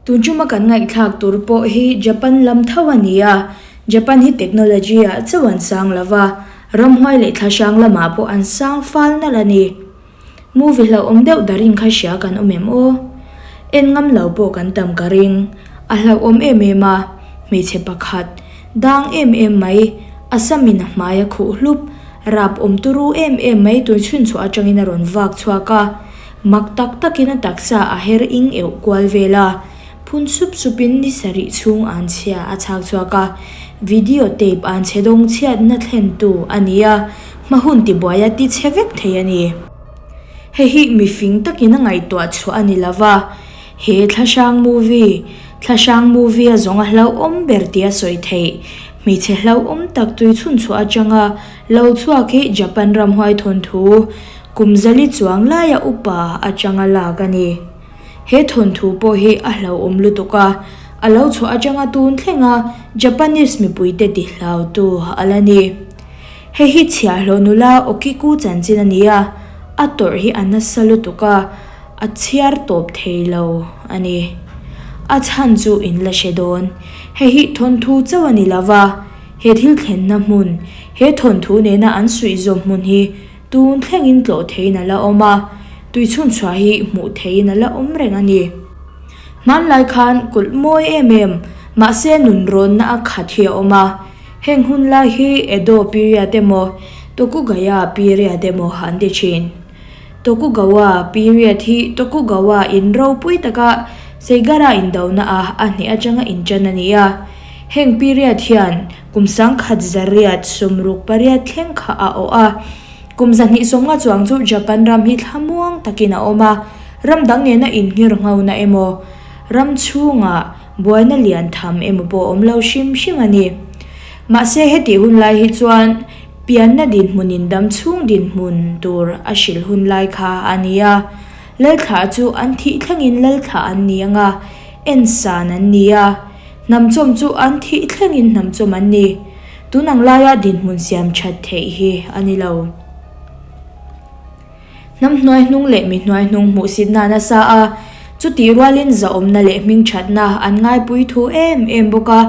Tun tuma kan ngaihthlak tur pawh hi Japan lam tho a ni a, Japan hi technology ah chauh an sang lo va, ramhuai leh thlahrang lamah pawh an sang fal nalh a ni. Movie hlauhawm deuh darin kha hria kan awm em aw? En ngam lo pawh kan tam ka ring. A hlauhawm em em a, hmeichhe pakhat, dang em em mai, a samin a hmai a khuh hlup, rap awm turu em em mai tui chhunchhuah atangin a rawn vak chhuak a. Mak tak takin a taksa a her ing euh kual vel a, phun sup supin ni sarih chhung an chhia a chhak chhuak a, video tape an chhe dawng chhiatna thlentu a ni a, hma hun tibuai a ti chhe vek thei a ni. Hei hi mifing takin a ngaihtuah chhuah a ni lo va, he thlahrang movie, thlahrang movie a zawng a hlauhawm ber tia sawi theih, hmeichhe hlauhawm tak tui chhunchhuah atanga lo chhuak hi Japan ramhuai thawnthu, Kum zali chuang laia upa atanga lak a ni. He thawnthu pawh hi a hlauhawm lutuk a, a lo chhuah atanga tun thlenga Japanese mipuite tihlautu a la ni. Hei hi chhiahhlawh nula Okiku chanchin a ni a, a tawrh hi a nasa lutuk a, a chhiar tawp thei lo a ni. A chhan chu in la hre dawn. Hei hi thawnthu chauh a ni lova, he thil thlenna hmun, he thawnthu nena an suihzawm hmun hi Tun thlengin tlawh theiin a la awm a, tui chhunchhuah hi hmuh theiin a la awm reng a ni. Hmanlai khan kulh mawi em em, mahse nunrawnna a khat hi a awm a. Heng hun lai hi Edo period emaw Tokugaya period emaw an ti thin. Tokugawa period hi Tokugawa in ropui taka Seigara indona a a hneh atanga intan a ni a. Heng period hian Kum 1868 thleng kha a awh a, kum 250 chuang chu Japan ram hi thlamuang takin a awm a, ram dang nena inngir nghona emaw, ram chhungah buaina lian tham emaw pawh a awm lo hrim hrim a ni. Mahse hetih hun lai hi chuan pianna dinhmunin dam chhung dinhmun tur a hrilh hun lai kha a ni a, Lalthlah chu an thih thlengin Lalthlah an ni ang a, ensan an ni a. Hnamchawm chu an thih thlengin hnamchawm an ni. Tun ang laia dinhmun siam that theih hi a ni lo. Hnam hnuaihnung leh mi hnuaihnung hmuhsitna a nasa a, chutih rualin zahawmna leh hmingthatna an ngaipui thu em em bawk a.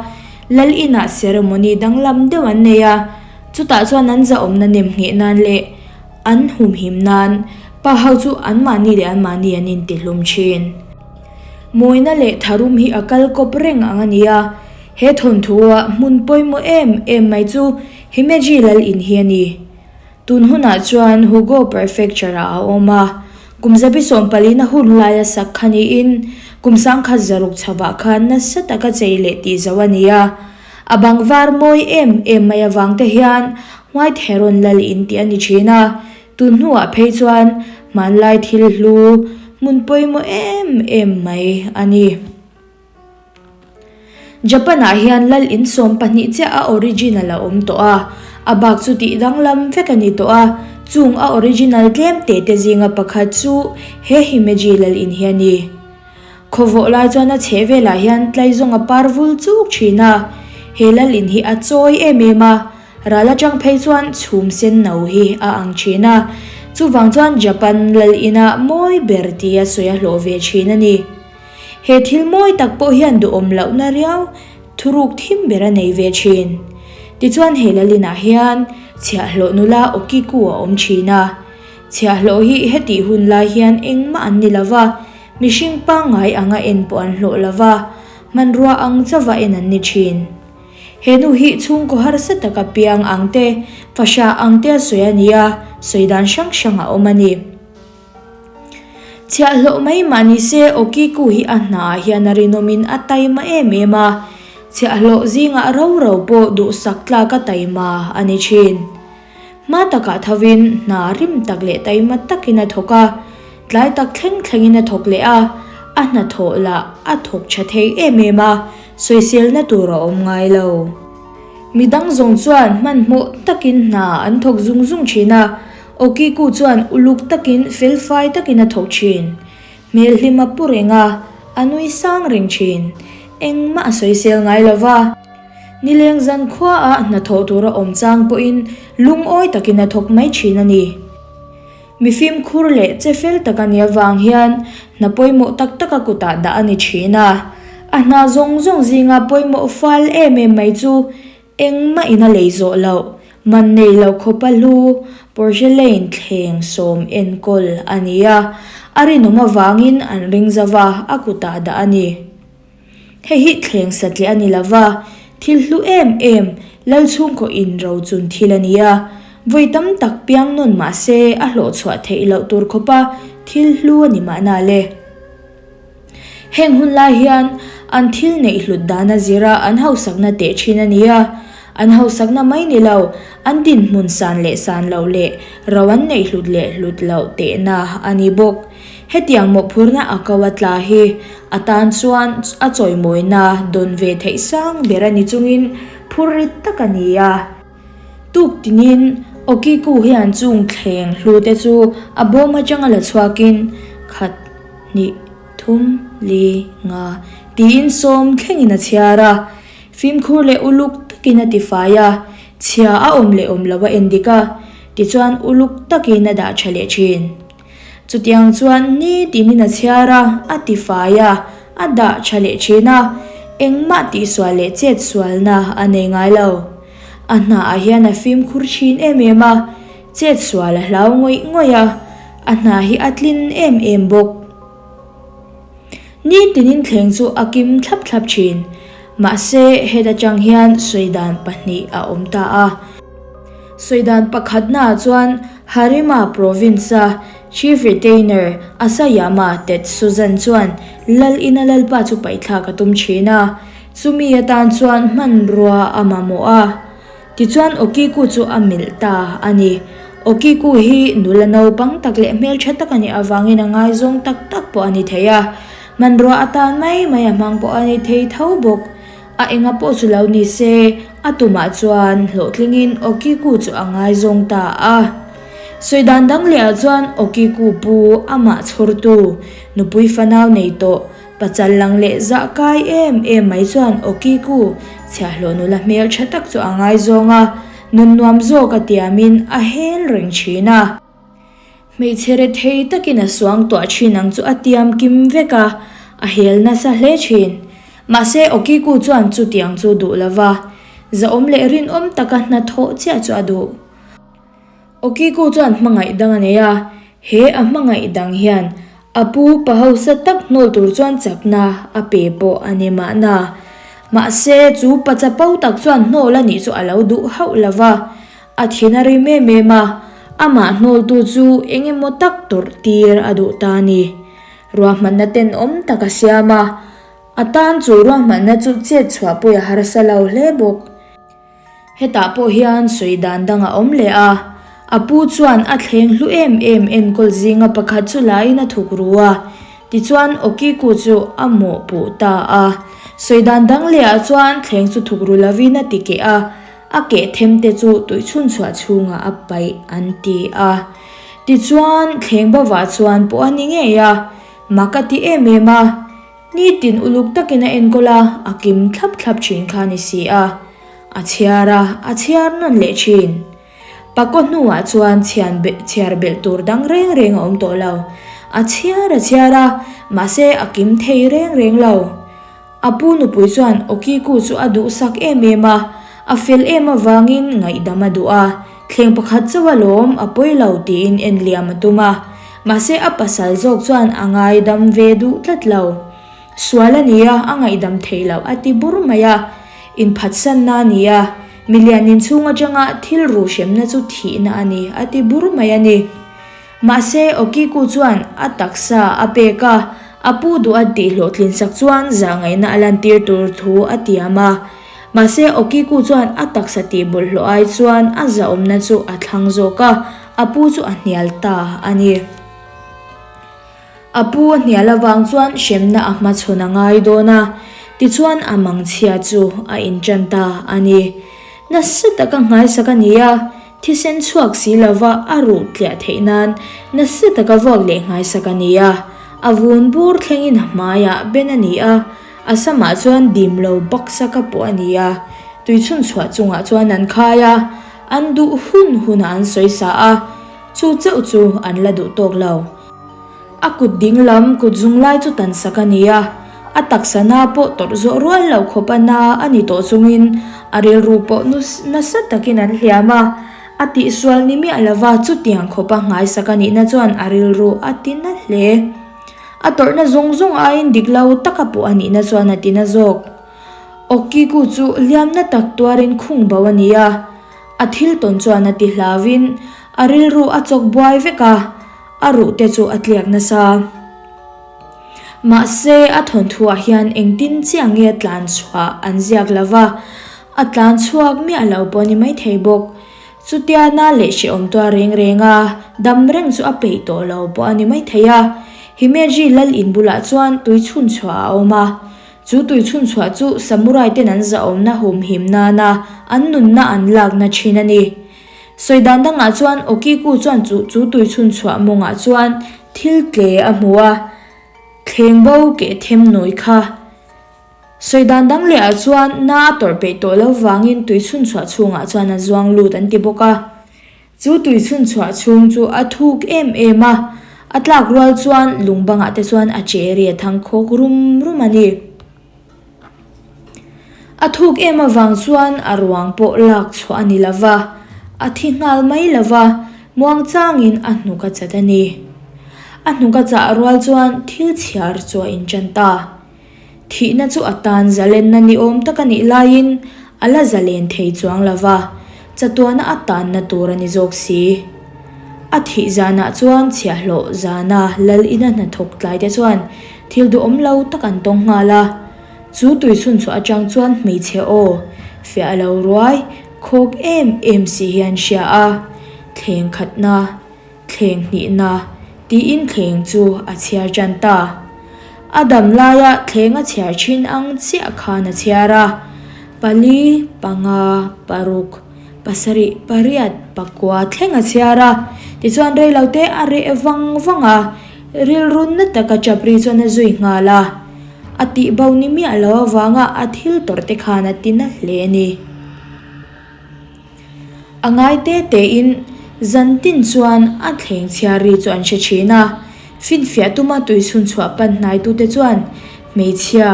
Lal inah ceremony danglam deuh an nei a, chutah chuan an zahawmna nem ngheh nan leh an humhim nan pa ho chu anmahni leh anmahni an intihlum thin. Mawina leh tharum hi a kal kawp reng ang a ni a, he thawnthu-a hmun pawimawh em em mai chu Himeji lal in hi a ni. Tun hunah chuan Hugo Prefecture-ah a awm a, kum zabi sawmpalina hun laia sak kha niin kum 1600 chhovah khan nasa taka chei leh tih zo a ni a. A bang var mawi em em mai avang te hian White Heron lal in tih a ni thin a, Tun hnuah phei chuan hmanlai thil hlu hmun pawimawh em em mai a ni. Japan-ah hian lal in 12 chiah a original a awm tawh a, a bak chu tih danglam vek a ni tawh a, chung a original tlem te te zinga pakhat chu he Himeji lal in hi a ni. Khawvawh lai chuan a chheh velah hian tlaizawng a par vul chuk thin a, he lal in hi a chawi em em a, Ral atang phei chuan chhum sen no hi a ang thin a, chuvang chuan Japan lal inah mawi ber tia sawi a hlawh ve thin a ni. He thil mawi tak pawh hian duhawm lohna riau thuruk thim ber a nei ve thin. Tichuan he lal inah hian chhiahhlawh nula Okiku a awm thin a. Chhiahhlawh hi hetih hun lai hian engmah an ni lova, mihring pangngai anga en pawh an hlawh lova, hmanrua ang chauva en an ni thin. He nu hi chhungkaw harsa taka piang ang te, fahrah ang te a sawi a ni a, sawi dan hrang hrang a awm a ni. Chhiahhlawh mai mah ni se Okiku hi a hnaah hian a rinawmin a taima em em a, chhiahhlawh zingah ro ro pawh duhsak tlak a taima a ni thin. Hma takah thovin hna rim tak leh taima takin a thawk a, tlai tak thleng thlengin a thawk leh a, a hnathawh lah a thawk tha thei em em a, sawiselna tur a awm ngai lo. Mi dang zawng chuan hmanhmawh takin hna an thawk zung zung thin a, Okiku chuan uluk takin felfai takin a thawk thin. Hmel hlim a pu reng a, a nui sang reng thin. Engmah a sawisel ngai lo va. Nileng zan khuaah hnathawh tur a awm chang pawhin lungawi takin a thawk mai thin a ni. Mi fimkhur leh che fel tak a nih avang hian hna pawimawh tak taka kutah dah a ni thin a. A hna zawng zawng zinga pawimawh fal em em mai chu engmah in a lei zawh loh, man nei lo khawpa hlu porcelain thleng sawm enkawl a ni a, a rinawm avangin an ring zauh a, a kutah dah a ni. Hei hi thleng satliah a ni lo va, thil hlu em em, lal chhungkaw in rochun thil a ni a. Vawi tam tak piang nawn mah se a hlawh chhuah theih loh tur khawpa thil hlu a ni mahna le. Heng hun lai hian an thil neih hlut dana zira an hausakna teh thin a ni a. An hausakna mai ni lo, an dinhmun san leh san loh leh ro an neih hlut leh hlut loh tehna a ni bawk. Hetiang mawhphurna a ko a tla hi a tan chuan a chawimawina dawn ve theih sang ber a ni chungin phur rit tak a ni a. Tuk tinin Okiku hian chung thleng hlu te chu a bawm atanga la chhuakin khat, hnih, thum, li, nga tiin sawm thlengin a chhiar a. Fimkhur leh uluk takin a tifai a, chhia a awm leh awm lo a endik a, tichuan uluk takin a dah tha leh thin. Chutiang chuan ni tinin a chhiar a, a tifai a, a dah tha leh thin a, engmah tihsual leh chetsualna a nei ngai lo. A hnaah hian a fimkhur thin em em a, chetsual a hlau ngawih ngawih a, a hna hi a tlin em em bawk. Ni tinin thleng chu a kim thlap thlap thin. Mahse, heta tang hian sawi dan pahnih a awm ta a. Sawi dan pakhatnaah chuan Harima Province-a Chief Retainer Asayama Tetsuzan chuan lal ina lalpa chu paihthlak a tum thin a, chumi atan chuan hmanrua a mamawh a. Tichuan Okiku chu a milh ta a ni. Okiku hi nula naupang tak leh hmeltha tak a nih avangin a ngaizawng tak tak pawh a ni thei a, hmanrua atan mai mai a hmang pawh a ni thei tho bawk. A enga pawh chu lo ni se, a tumah chuan hlawhtlingin Okiku chu a ngaizawng ta a. Sawi dan dang lehah chuan Okiku pu amah chhawrtu, nupui fanau nei tawh, pachal lang leh zah kai em em mai chuan Okiku chhiahhlawh nula hmel tha tak chu a ngaizawng a, nun nuam zawk a tiamin a hel reng thin a. Hmeichhe rethei takin a suang tuah thin ang chu a tiam kim vek a, a hel nasa hle thin. Mahse Okiku chuan chutiang chu duh lo va, zahawm leh rinawm taka hnathawh chiah chu a duh. Okiku chuan hmangaih dang a nei a, he a hmangaih dang hian a pu pa hausa tak hnawl tur chuan chakna a pe pawh a ni mahna. Mahse chu pa chapo tak chuan hnawl a nih chu a lo duh hauh lo va, A thin a rim em em a, amah hnawltu chu eng emaw tak tawrh tir a duh ta a ni. Ruahmanna tenawm tak a siam a, a tan chu ruahmanna chu chet chhuah pawih a harsa lo hle bawk. Hetah pawh hian sawi dan dang a awm leh a, a pu chuan a thleng hlu em em enkawl zinga pakhat chu laiin a thuk ru a, tichuan Okiku chu a mawhpuh ta a. Sawi dan dang lehah chuan thleng chu thuk ru lovin a ti keh a, A keh them te chu tui chhunchhuah chhungah a paih an ti a. Tichuan, thleng bovah chuan pawh a ni ngei a, mak a ti em em a. Nitin uluk takin a enkawl a, a kim thlap thlap thin kha a ni si a. A chhiar a, a chhiar nawn leh thin. Pakaw hnuah chuan chhian chhiar belh tur dang reng reng a awm tawh lo. A chhiar a chhiar a, mahse a kim thei reng reng lo. A pu nupui chuan Okiku chu a duhsak em em a, a fel em avangin ngaihdam a duh a, thleng pakhat chauh a lawm a pawi lo tiin en liam a tum a, mahse a pasal zawk chuan a ngaidam ve duh tlat lo. Sual a ni a, a ngaihdam theih loh a ti bur mai a, inphatsanna a ni a, milian inchhung atanga thil ruh hremna chu thihna a ni a ti bur mai a ni. Mahse, Okiku chuan a taksa a pek a, a pu duh a tih hlawhtlin sak chuan zahngaihna a lantir tur thu a tiam a. Mahse, Okiku chuan a taksa tih bawlhhlawh ai chuan a zahawmna chu a thlang zawk a, a pu chu a hnial ta a ni. A pu a hnial avang chuan hremna a hmachhawn a ngai dawn a, tichuan a mangchhia chu a inṭan ta a ni. Nasa taka nghaisak a ni a, Thisen chhuak si lova a ruh tliah theih nan nasa taka vuak leh nghaisak a ni a, a vun bur thlengin a hmaiah ben a ni a, a samah chuan dim lo baksaka pawh a ni a, tui chhunchhuah chungah chuan an khai a, an duh hun hunah an sawi sa a, chu chauh chu an la duh tawk lo. A kut ding lam kut zung lai chu tan sak a ni a, A taksa na pawh tawrh zawh rual loh khawp a na a ni tawh chungin a rilru pawh nasa takin an hliam a, a tihsual ni miah lova chutiang khawpa nghaisak a nihna chuan a rilru a ti na hle. A tawrhna zawng zawng aiin dik lo taka pawh a nihna chuan a ti na zawk. Okiku chu hliamna tak tuarin khung bo a ni a, a thil tawn chuan a ti hlauvin a rilru a chawk buai vek a, a ruh te chu a tliak nasa. Mahse, a thawnthuah hian engtin chiah nge a tlan chhuah an ziak lo va, a tlan chhuak miah lo pawh a ni maithei bawk. Chutia na leh hrehawm tuar reng reng a, dam reng chu a peih tawh lo pawh a ni maithei a. Himeji lal in bulah chuan tui chhun chhuah a awm a. Chu tui chhun chhuah chu samurai ten an zahawmna humhim nana an nunna an lakna thin a ni. Sawi dan dangah chuan Okiku chuan chu chu tui chhun chhuah mawngah chuan thil tle a hmu a, thleng bo keh them nawi kha. Sawi dan dang lehah chuan na a tawrh peih tawh lo vangin tui chhun chhuah chhungah chuan a zuang lut an ti bawk a. Chu tui chhun chhuah chhung chu a thuk em em a, a tlak rual chuan lung bangah te chuan a che ri a thang khawk rum rum a ni. A thuk em avang chuan a ruang pawh lak chhuah a ni lo va, a thi nghal mai lo va, muang changin a hnuk a chat a ni. A hnuk a chah rual chuan thil chhiar chu a inṭan ta. Thihna chu a tan zalenna ni awm tak a nih laiin a la zalen thei chuang lo va, chatuana a tanna tur a ni zawk si. A thih zanah chuan chhiahhlawh zana lal ina hnathawk tlaite chuan thil duhawm lo tak an tawng nghal a. Chu tui chhun chhuah atang chuan hmeichhe aw fiah lo ruai khawk em em si hi an hria a, thleng khatna, thleng hnihna tiin thleng chu a chhiar tan ta. A dam laia thleng a chhiar thin ang chiah khan a chhiar a, pali, panga, paruk, pasarih, pariat, pakua thleng a chhiar a, tichuan reilote a reh vang vang a, rilru na taka chapri chuan a zui nghal a. A tih bo ni miah lo avanga a thil tawrh te khan a ti na hle a ni. A ngai te tein zan tin chuan a thleng chhiar ri chu an hre thin a, finfiah tuma tui chhun chhuah pan hnaitute chuan hmeichhia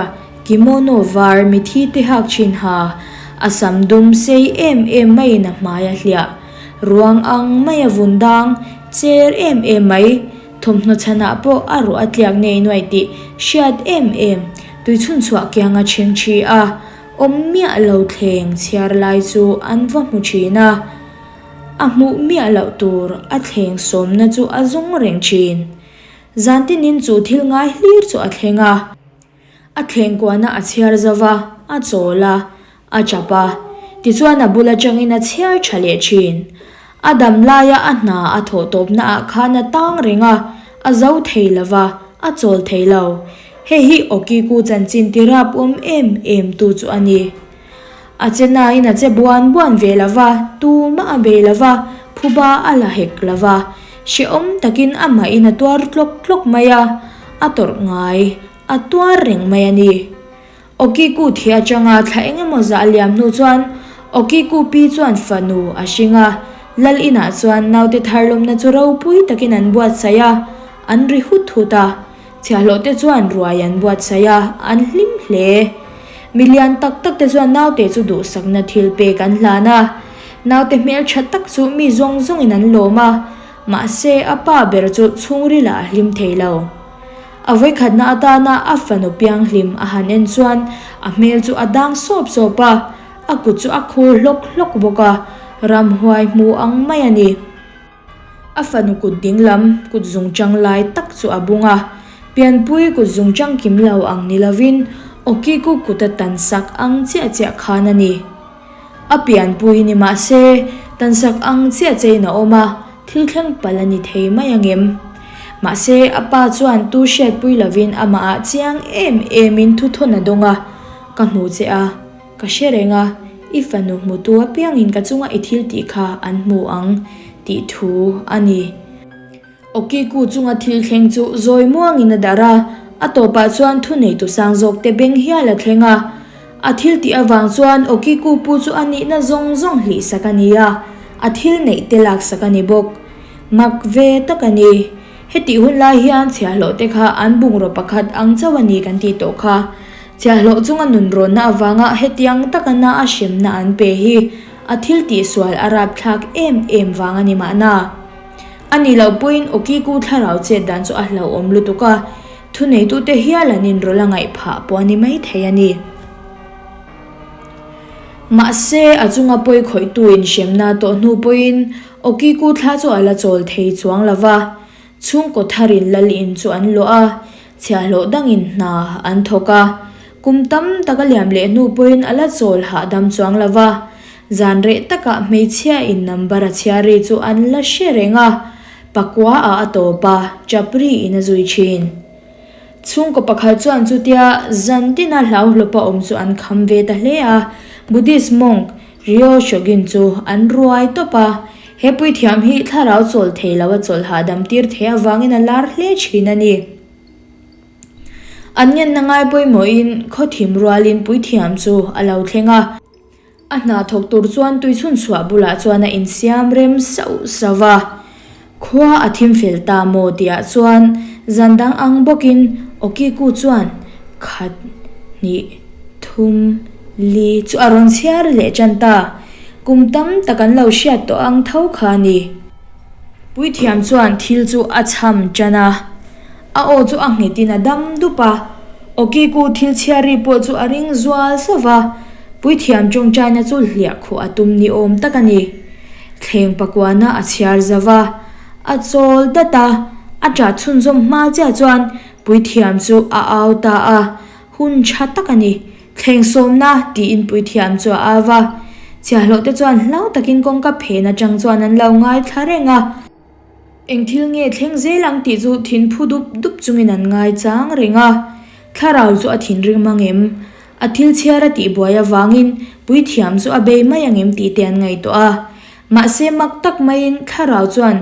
kimono var mithi te hak thin ha, a sam dum sei em em maiin a hmai a hliah, ruang ang maia vun dang cher em em mai. Thawmhnaw chhanah pawh a ruah a tliak nei nuaih tih hriat em em, tui chhun chhuah kianga chhing thi a, awm miah lo thleng chhiar lai chu an va hmu thin a. A hmuh miah loh tur a thleng sawmna chu a zawng reng thin. Zantinin chu thil ngai hlir chu a thleng a. A thleng kuahna a chhiar zo va, a chawl a, a chap a, tichuan a bul atangin a chhiar tha leh thin. A dam laia a hna a thawh tawpnaah khan a tang reng a, a zo thei lo va, a chawl thei lo. Hei hi Okiku chanchin ti rap awm em em tu chu a ni. A che nain a che buan buan ve lo va, tumah a bei lo va, phuba a la hek lo va. Hrehawm takin amahin a tuar tlawk tlawk mai a, a tawrh ngai, a tuar reng mai a ni. Okiku thi atanga thla eng emaw zah a liam hnu chuan Okiku pi chuan fanu a hring a, Lal inah chuan naute thar lawmna chu ropui takin an buatsaih a, an ri hut hut a. Chhiahhlawh te chuan ruai an buatsaih a, an hlim hle. Mi lian tak tak te chuan naute chu duhsakna thil pek an hlan a. Naute hmeltha tak chu mi zawng zawngin an lawm a, mahse a pa ber chu chhungrilah a hlim thei lo. A vawikhatna atana a fanu pianghlim a han en chuan a hmel chu a dang sawp sawp a, a kut chu a khur hlawk hlawk bawk a, ramhuai hmu ang mai a ni. A fanu kut dinglam kut zungchang lai tak chu a bung a, pianpui kut zungchang kim lo ang ni lovin Okiku kut a tan sak ang chiah chiah khan a ni. A pianpui ni mah se, tan sak ang chiah chein a awm a, thil thleng palh a ni thei mai ang em? Mahse, a pa chuan tu hriatpui lovin amahah chiang em emin thuthawn a dawng a, Ka hmu che a, ka hre reng a, i fanu hmutu apiangin ka chunga i thil tih kha an hmu ang tih thu a ni. Okiku chunga thil thleng chu zawi muangin a darh a, a tawpah chuan thuneitu sang zawkte beng hial a thleng a. A thil tih avang chuan Okiku pu chu a nihna zawng zawng hlihsak a ni a, a thil neih te laksak a ni bawk. Mak ve tak a ni. Hetih hun lai hian chhiahhlawh te kha an bungraw pakhat ang chauh a ni kan tih tawh kha. Chhiahhlawh chunga nunrawnna avanga hetiang taka na a hremna an pe hi a thil tihsual a rapthlak em em vang a ni mahna. A nih loh pawhin Okiku thlarau chet dan chu a hlauhawm lutuk a, thuneitute hial an inrawlh a ngaih phah pawh a ni maithei a ni. Mahse, a chunga pawi khawihtu inhremna tawh hnu pawhin Okiku thla chu a la chawl thei chuang lo va, chhungkaw tharin lal in chu an luah a, chhiahhlawh dangin hna an thawk a. Kum tam tak a liam leh hnu pawhin a la chawl hahdam chuang lo va, zan reh takah hmeichhia in number a chhiar ri chu an la hre reng a, pakua ah a tawp a, chap ri in a zui thin. Chhungkaw pakhat chuan chutia zan tina hlauhlawpa awm chu an kham ve ta hle a, Buddhist monk Ryo Shogin chu an ruai tawp a, he puithiam hi thlarau chawl thei lo a chawlh hahdam tir thei avangin a lar hle thin a ni. An ngenna ngai pawimawhin khawthim rualin puithiam chu a lo thleng a. A hna thawk tur chuan tuichhun chhuah bulah chuan a insiam rem sauh sauh va. Khua a thim fel ta maw tihah chuan zan dang ang bawkin Okiku chuan khat, hnih, thum, li chu a rawn chhiar leh tan ta. Kum tam tak an lo hriat tawh ang tho kha a ni. Puithiam chuan thil chu a chham tan a. A aw chu a nghetin a dam dup a. Okiku thil chhiar ri pawh chu a ring zual sauh va. Puithiam tawngtaina chu hliah khuh a tum ni awm tak a ni. Thleng pakuana a chhiar zo va, a chawl dat a, a ṭah chhunzawm hma chiah chuan puithiam chu a au ta a, Hun ṭha tak a ni, thleng sawmna tiin puithiam chu a au va. Chhiahhlawhte chuan hlau takin kawngka phen aṭang chuan an lo ngaithla reng a. Eng thil nge thleng zel ang tih chu thin phu dup dup chungin an ngai chang reng a. Thlarau chu a thinrim ang em? A thil chhiar a tihbuai avangin puithiam chu a bei mai ang em tih te an ngaihtuah a. Mahse mak tak maiin thlarau chuan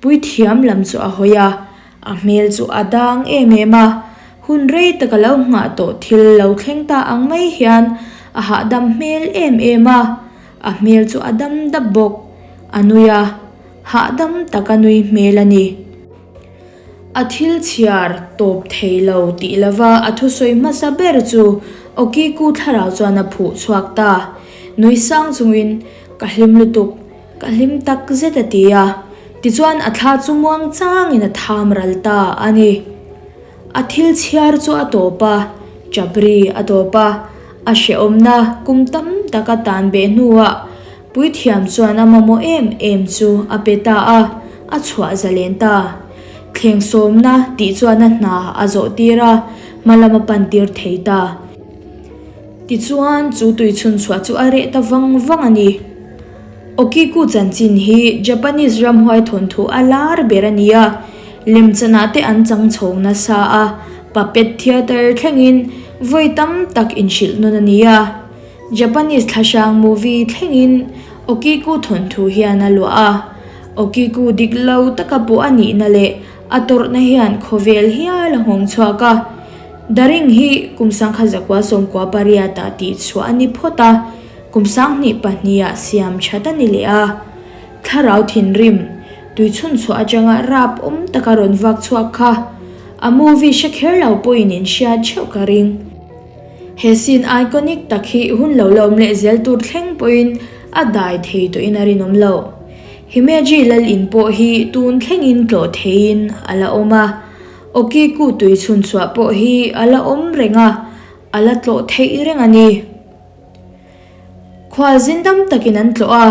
puithiam lam chu a hawi a, a hmel chu a dang em em a. Hun rei tak a lo nghah tawh thil lo thleng ta ang mai hian a hahdam hmel em em a, a hmel chu a dam dap bawk. A nui a. Hahdam taka nui hmel a ni. A thil chhiar tawp thei lo tih lova a thusawi hmasa ber chu Okiku thlarau chuan a phuh chhuak ta. Nui sang chungin, Ka hlim lutuk, ka hlim tak zet a ti a. Tichuan a thla chu muang changin a tham ral ta a ni. A thil chhiar chu a tawp a, chapri a tawp a, a hrehawmna kum tam taka tan beh hnuah Puithiam chuan a mamawh em em chu a pe ta a, a chhuah zalen ta. Thleng sawmna tih chuan a hna a zawh tir a, hma lam a pan tir thei ta. Tichuan chu tui chhun chhuah chu a reh ta vang vang a ni. Okiku chanchin hi Japanese ramhuai thawnthu a lar ber a ni a, lemchanah te an chang chhawng nasa a, puppet theatre thlengin vawi tam tak inhrilh nawn a ni a. Japanese thlahrang movie thlengin Okiku thawnthu hian a luah a, Okiku dik lo taka pawh a nihna leh a tawrhna hian khawvel hial a nghawng chhuak a. The Ring hi kum sangkhat zakua sawmkua pariatah tihchhuah a ni phawt a, kum sanghnih pahniha siam that a ni leh a. Thlarau thinrim, tui chhunchhuah atanga rap awm taka rawn vak chhuak kha a movie hre kher lo pawhin in hriat theuh ka ring. He scene iconic tak hi hun lo la awm leh zel tur thleng pawhin a dai thei tawhin a rinawm loh. Himeji lal in pawh hi tun thlengin tlawh theiin a la awm a, Okiku tui chhun chhuah pawh hi a la awm reng a, a la tlawh theih reng a ni. Khualzin tam takin an tlawh a,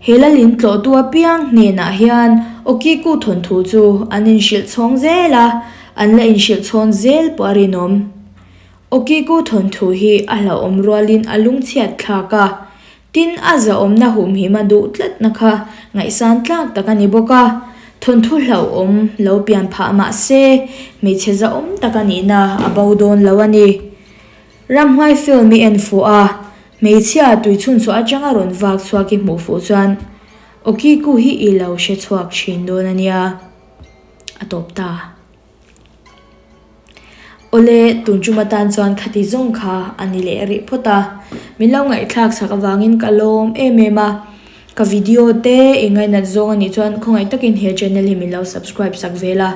he lal in tlawhtu apiang hnenah hian Okiku thawnthu chu an inhrilh chhawng zel a, an la inhrilh chhawn zel pawh a rinawm. Okiku thawnthu hi a hlauhawm rualin a lungchhiat thlak a, tin a zahawmna humhim a duh tlatna kha ngaihsan tlak tak a ni bawk a, thawnthu hlauhawm lo pian phah mah se hmeichhe zahawm tak a nihna a bo dawn lo a ni. Ramhuai film i en fuh a, hmeichhia tui chhunchhuah atanga rawn vak chhuak i hmuh fuh chuan Okiku hi i lo hre chhuak thin dawn a nia, a tawp ta. Awle, tun tum atan chuan khati zawng kha a ni leh rih phawt a. Min lo ngaihthlak chak avangin ka lawm em em a. Ka video te i ngainat zawng a nih chuan khawngaih takin he channel hi min lo subscribe sak vel a.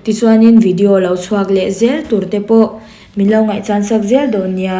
Tichuanin video lo chhuak leh zel tur te pawh min lo ngaihchan sak zel dawn nia.